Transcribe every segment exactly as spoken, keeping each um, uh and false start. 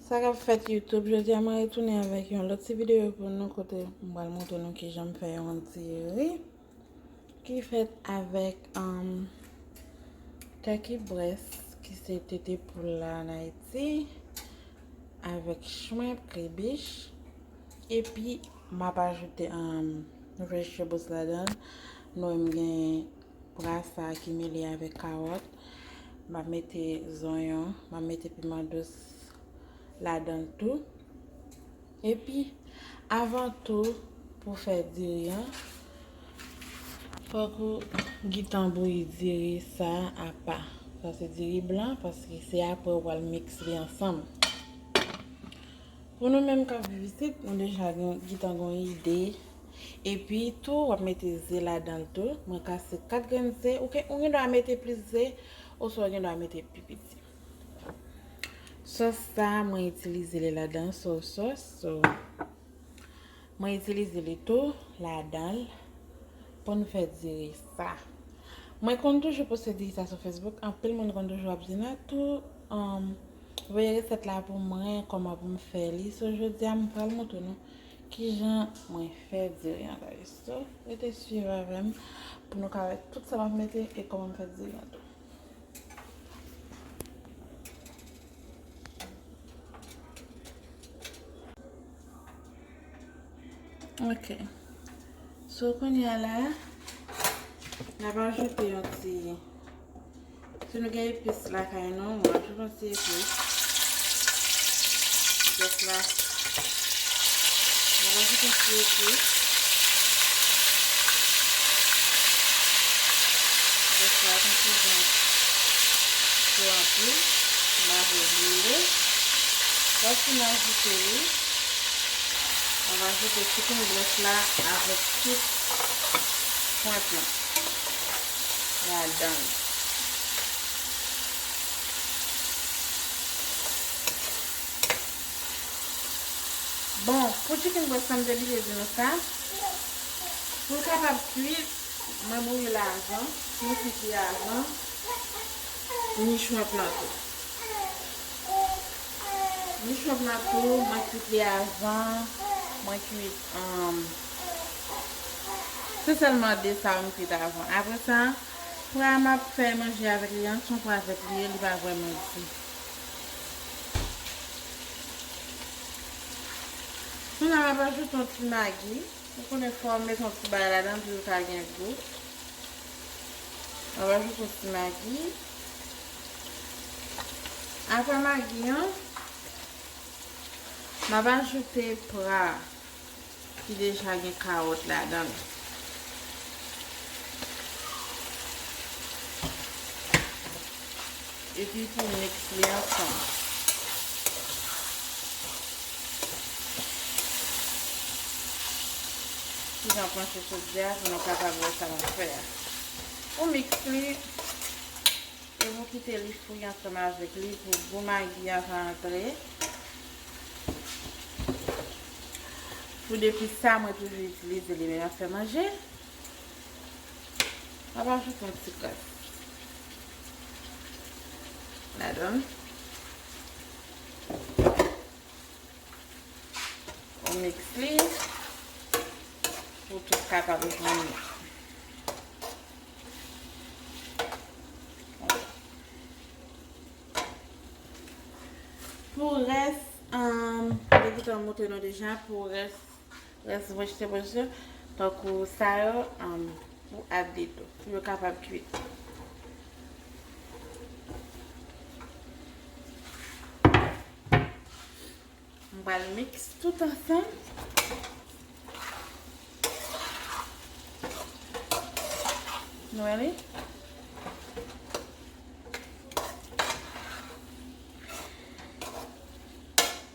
Sa k ap fèt YouTube, jodi a mwen retounen avèk yon lòt ti videyo pou nou, kote m pral montre nou kijan m fè yon diri ki fèt avèk, um, turkey breast, ki se tete poul la ann Ayiti, avèk shrimp, kribich, epi m ap ajoute, um, vegetables ladan l. Nou wè m gen pra sa ki mele avèk kawòt. M ap mete zonyon, m ap mete piman dous ladan l tou. Epi, avan tou, pou fè diri an, fòk ou gentan bouyi diri sa apa. Sa se diri blan, paske se apre ou pral miks li ansanm. Pou nou menm k ap viv isit, nou deja gen, gentan gen yon ide. Epi tou, w ap mete ze ladan l tou. Mwen kase kat grenn ze. Ou gen, ou gen dwa mete plis ze, oswa ou gen dwa mete pi piti. Sòs sa, mwen itilize li ladan soy sauce. So, mwen itilize li tou ladan l pou n fè diri sa. Mwen konn toujou poste diri sa sou Facebook. Anpil moun konn toujou ap di, "Natou, um, voye resèt la pou mwen, kòman pou m fè li." So, jodi a, m pral montre nou kijan mwen fè diri an, guys. So, rete swiv avè m pou nou ka wè tout sa m ap mete e kòman m fè diri an tou. Ok. So, kounye a la, n ap ajoute yon ti, si nou gen epis lakay nou, nou ajoute yon ti epis. Just la. N ap ajoute yon ti epis. Just la, konfizyon. Cho anpil. Lave boule. Lè w fin ajoute li, w ap ajoute chicken breast la avèk tout shrimp lan ladan l. Bon, pou chicken breast la, m te blije di nou sa. Pou l kapab kuit, mwen bouyi l avan, mwen kuit li avan, ni shrimp lan tou. Ni shrimp lan tou, mwen kuit li avan, mwen kuit, um, se sèlman de sa yo m kuit avan. Apre sa, pra m ap fè manje avèk li an, se yon pra vèt li ye, li pa vrèman di. Kounye a m ap ajoute yon ti magi. Ou konnen fò w mete yon ti bagay ladan pou l ka gen gou. M ap ajoute yon ti magi. Apre magi an, m ap ajoute pra ki deja gen kawòt ladan l. Epi pou miks li ansanm. Kijan panche chodiya pou nou kapab wè sa m ap fè a. Ou miks li, e pou kite li fri ansanm avèk li pou gou magi a ka antre. Pou depi sa, mwen toujou itilize li lè m ap fè manje. M ap ajoute yon ti kras ladan l. Ou miks li pou tout kapab jwenn li. Pou rès, um, mwen gentan montre nou deja, pou rès, rès vegetables yo, tankou sa yo, um, pou add li tou, pou yo kapab kuit. M pral miks tout ansanm. Nou wè li?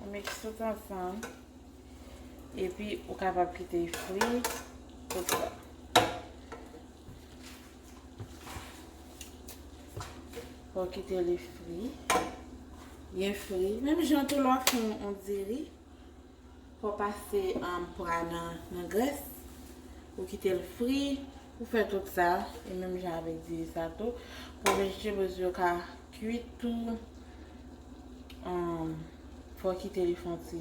Ou miks tout ansanm. Epi ou kapab kite l fri tout sa. Fò w kite li fri. Byen fri. Menm jan tou lè w ap fè yon, yon diri, fò w pase, um, pra nan, nan grès. Ou kite l fri. Ou fè tout sa. E menm jan avèk diri sa tou. Pou vegetables yo ka kuit tou. Um, Fò kite li fè yon ti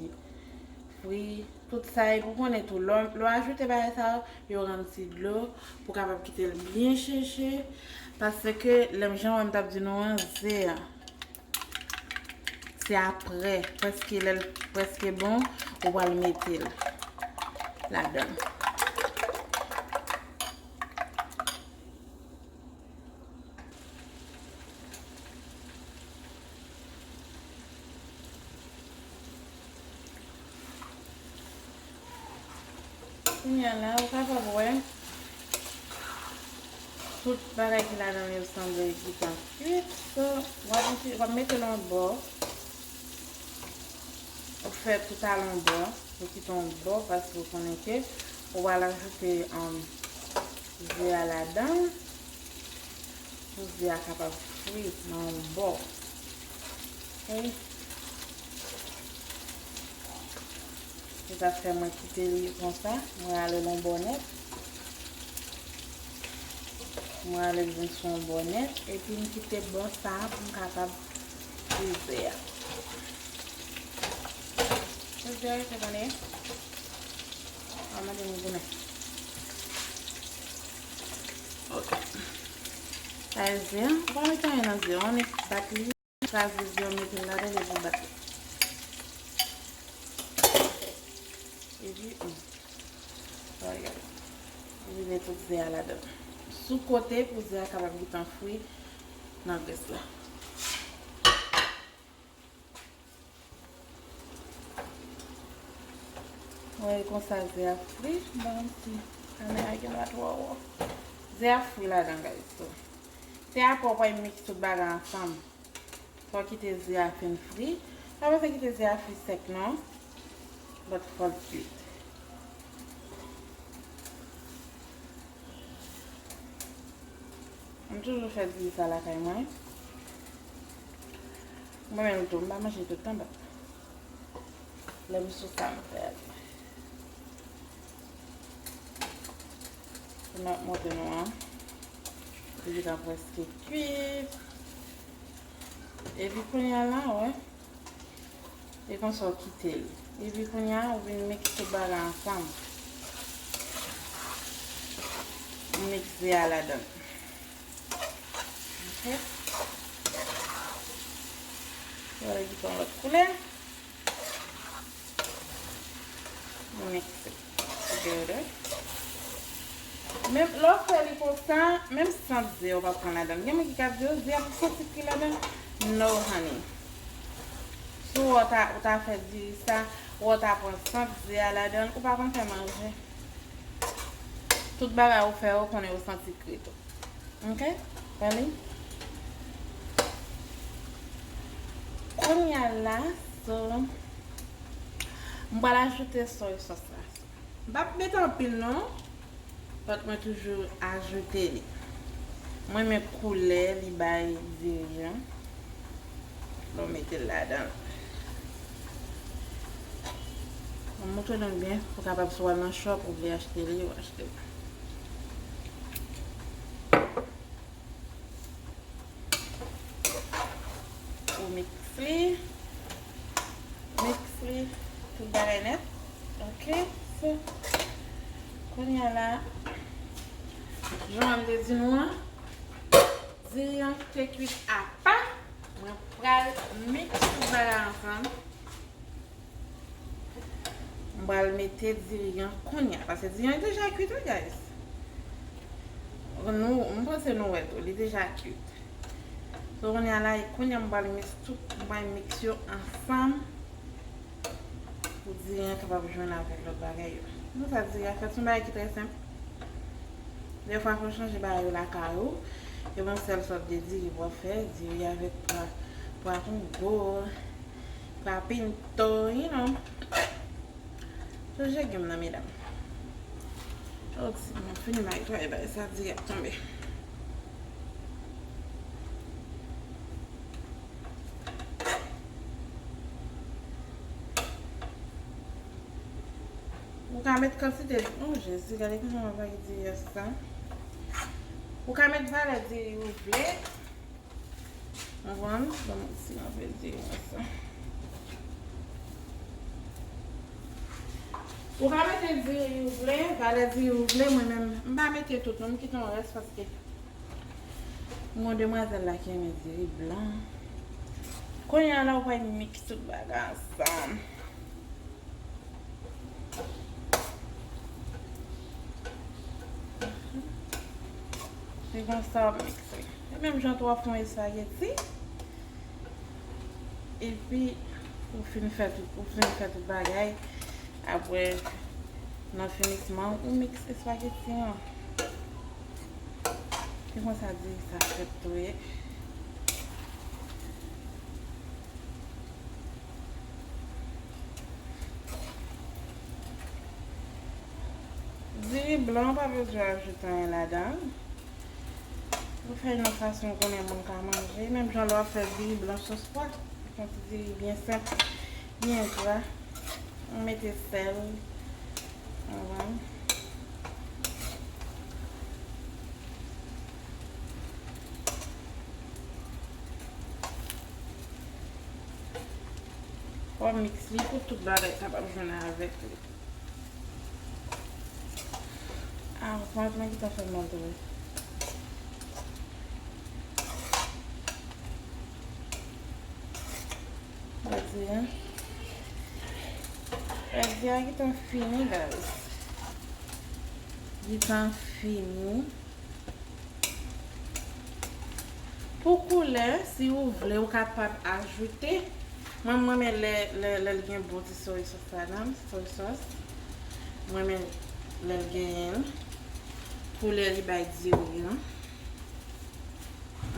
fri. Tout sa, epi w konnen tou, lè w, lè w ajoute bagay sa yo, yo rann ti dlo, pou w kapab kite l byen cheche, paske lè m jan wè m t ap di nou an, ze a, se aprè, prèske lè l prèske bon, ou pral mete l ladan l. Kounye a la, ou kapab wè tout bagay ki ladan l yo sanble gentan kuit. So, w ap, w ap mete l yon bò. Ou fè tout al yon bò. Ou kite yon bò paske ou konnen ke ou pral ajoute, um, ze a ladan l. Pou ze a kapab fri nan yon bò. Ok? Se sa k fè mwen kite li konsa. Mwen rale l yon bò nèt. Mwen rale l vin sou yon bò nèt. Epi m kite bò sa a pou m kapab fri ze a. Fri ze a rete konnen. An mande nou goumen. Ok. Sa e ze a. Ou pa mete anyen nan ze a. Ou annik bat li. Kraze ze a, ou mete l ladan l epi ou bat li. Epi, hmm. Sa, gade. Epi met tout ze a ladan. Sou kote pou ze a kapab gentan fri nan grès la. Wè, konsa ze a fri. Bon, ti kamera gen dwa twò wo. Ze a fri ladan, guys. So, se apre w pral miks tout bagay ansanm. Fò w kite ze a fin fri. Pa panse kite ze a fri sèk, non. But fò l kuit. M toujou fè diri sa lakay mwen. Mwen menm tou, m pa manje tout tan, but lè m sou sa, m fè l. Pou m ap montre nou an. Li gentan prèske kuit. Epi kounye a la, wè. E konsa w kite l. Epi kounye a, ou vin miks tout bagay ansanm. Ou miks ze a ladan l. Ok? Wè, li pran lòt koulè. Ou mikse. Together. Menm lè w fè li konsa, menm sant ze ou pa pran ladan l. Gen moun ki ka di, "Oh, ze a pa santi ki ladan l." No, honey. Si w wè w ta, ou ta fè diri sa, ou wè w ta pran sant ze a ladan l, ou pa konn fè manje. Tout bagay ou fè, ou konnen ou santi kri tou. Ok? Wè li? Kounye a la, so, m pral ajoute soy sauce la. M p ap mete anpil non, but mwen toujou ajoute li. Mwen renmen koulè li bay diri an. Lè w mete l ladan l. Mwen montre nou byen, pou kapab si w al nan shop, ou vle achte li, ou achte l. Ou miks li. Miks li. Tout bagay nèt. Ok. So, kounye a la, jan m te di nou an, diri an te kuit apa. Mwen pral miks tout bagay ansanm. M pral mete diri an kounye a, paske diri an deja kuit, wi, guys. Nou, m panse nou wè tou, li deja kuit. So, kounye a la, e kounye a m pral miks tout, m pral miks yo ansanm pou diri an kapab jwenn avèk lòt bagay yo. Nou sa diri a fèt, se yon bagay ki trè senp. Defwa fò w chanje bagay yo lakay ou. E yon sèl sòt de diri pou w ap fè, diri avèk pwa, pwa kongo, pwa pinto, you know. Chanje game nan, medam. Oh, si mwen fini netwaye bagay sa, diri ap tonbe. Ou ka met kantite, oh Jezi, gade kòman mwen pa diri a sa. Ou ka met valè diri ou vle. Konprann? Ban m ti anpil diri nan sa. Ou ka mete diri ou vle, valè diri ou vle, mwen menm, m pa mete tout non, m kite yon rès paske m gon demwazèl la ki renmen diri blan. Kounye a la, ou pral miks tout bagay ansanm. Se konsa w ap mikse. E menm jan tou w ap fè yon espageti. Epi, ou fin fè tout, ou fin fè tout bagay. Apre, nan finisman, ou mikse espageti an. Se konsa diri sa fèt tou ye. Diri blan pa bezwen ajoute anyen ladan. Ou fè l nan fason ou konnen moun ka manje. Menm jan lè w ap fè diri blan sòs pwa. Yon ti diri byen senp, byen gra. Ou mete sèl. Konprann? Fò w miks li pou tout bagay kapab jwenn avèk li. Ah, vant mwen gentan fè mal tou wi. Jodi a, jodi a gentan fini, guys. Gentan fini. Pou koulè, si ou vle, ou kapab ajoute. Mwen, mwen renmen lè, lè, lè l gen bon ti soy sos ladan, soy sos. Mwen renmen lè l genyen l. Koulè li bay diri an.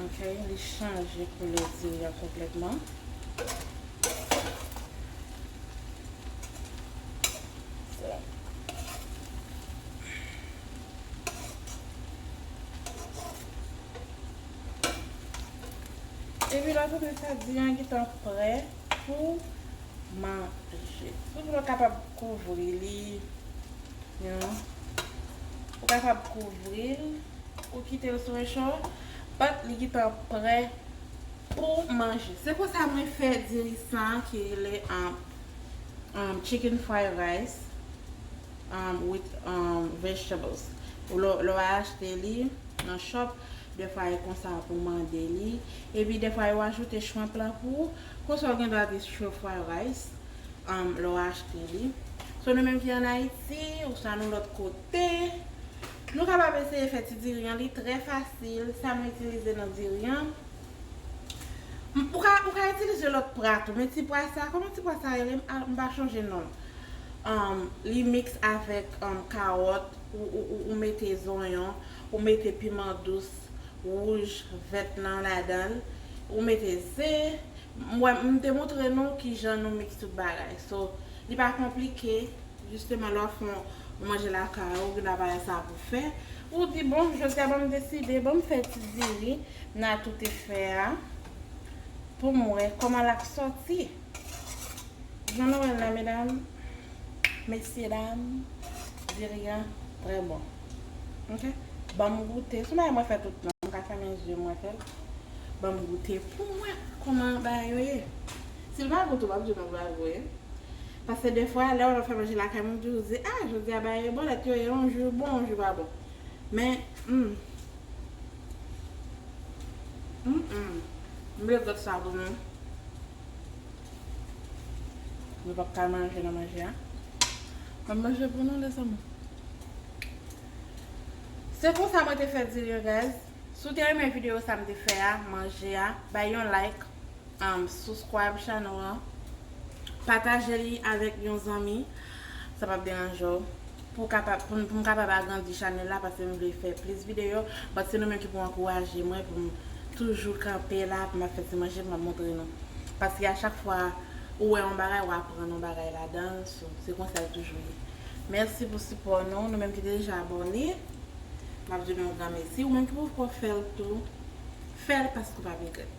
Ok, li chanje koulè diri an konplètman. Epi lè w tande sa, diri an gentan prè pou manje. Si w vle, w kapab kouvri li, you know. Ou kapab kouvri l, ou kite l sou recho, but li gentan prè pou manje. Se konsa mwen fè diri sa ki rele, um, um, chicken fried rice, um, with, um, vegetables. Lè, lè w achte li nan shop, dèfwa e konsa pou mande li. Epi dèfwa yo ajoute shrimp lan pou ou. Konsa w gen dwa di shrimp fried rice, um, lè w achte li. So nou menm ki ann Ayiti, oswa nou lòt kote, nou kapab eseye fè ti diri an, li trè fasil. Sa nou itilize nan diri an, M- Ou ka, ou ka itilize lòt pra tou, men ti pra sa, kòman ti pra sa rele? M a- m pa chonje non l. Um, li miks avèk, um, kawòt, ou, ou, ou, ou mete zonyon, ou mete piman dous, wouj, vèt lan ladan l, ou mete ze. M wè, m te montre nou kijan nou miks tout bagay. So, li pa konplike. Jisteman, lè w ap fè yon manje lakay ou, ou gen bagay sa pou fè. Ou di, bon, jodi a, ban m deside, ban m fè ti diri nan tout e fè a pou m wè kòman l ap sòti. Jan nou wè l la, medam, mesye dam, diri an trè bon. Ok? Ban m goute. Se yon bagay mwen fè tout tan. M ka fèmen je m, mwen fè l. Ban m goute pou m wè kòman bagay yo ye. Si l pa gou tou, m ap di w non, l pa gou, wi. Paske defwa, lè w ap fè manje lakay moun, toujou di, ah, jodi a bagay yo bòlèt, yo ye, yon jou bon, yon jou pa bon. Men, hmm. Hmm, hmm. M leve lòt sa pou nou. Nou p ap ka manje nan manje a. M ap manje pou nou, lèzanmi. Se konsa mwen te fè diri an, guys. Si w te renmen videyo sa m te fè a, manje a, bay yon like, um, subscribe channel an, pataje li avèk yon zanmi, sa p ap deranje w. Pou kapab, pou, pou m kapab agrandi chanèl la, paske m vle fè plis videyo. But se nou menm ki pou ankouraje mwen, pou m toujou kanpe la, pou m ap fè ti manje, pou m ap montre nou. Paske a chak fwa ou wè yon bagay, ou aprann yon bagay ladan l, so, se konsa l toujou ye. Mèsi pou sipò nou, nou menm ki te deja abòne. M ap di nou yon gran mèsi. Ou menm ki poko fè l tou, fè l paske w p ap regrèt.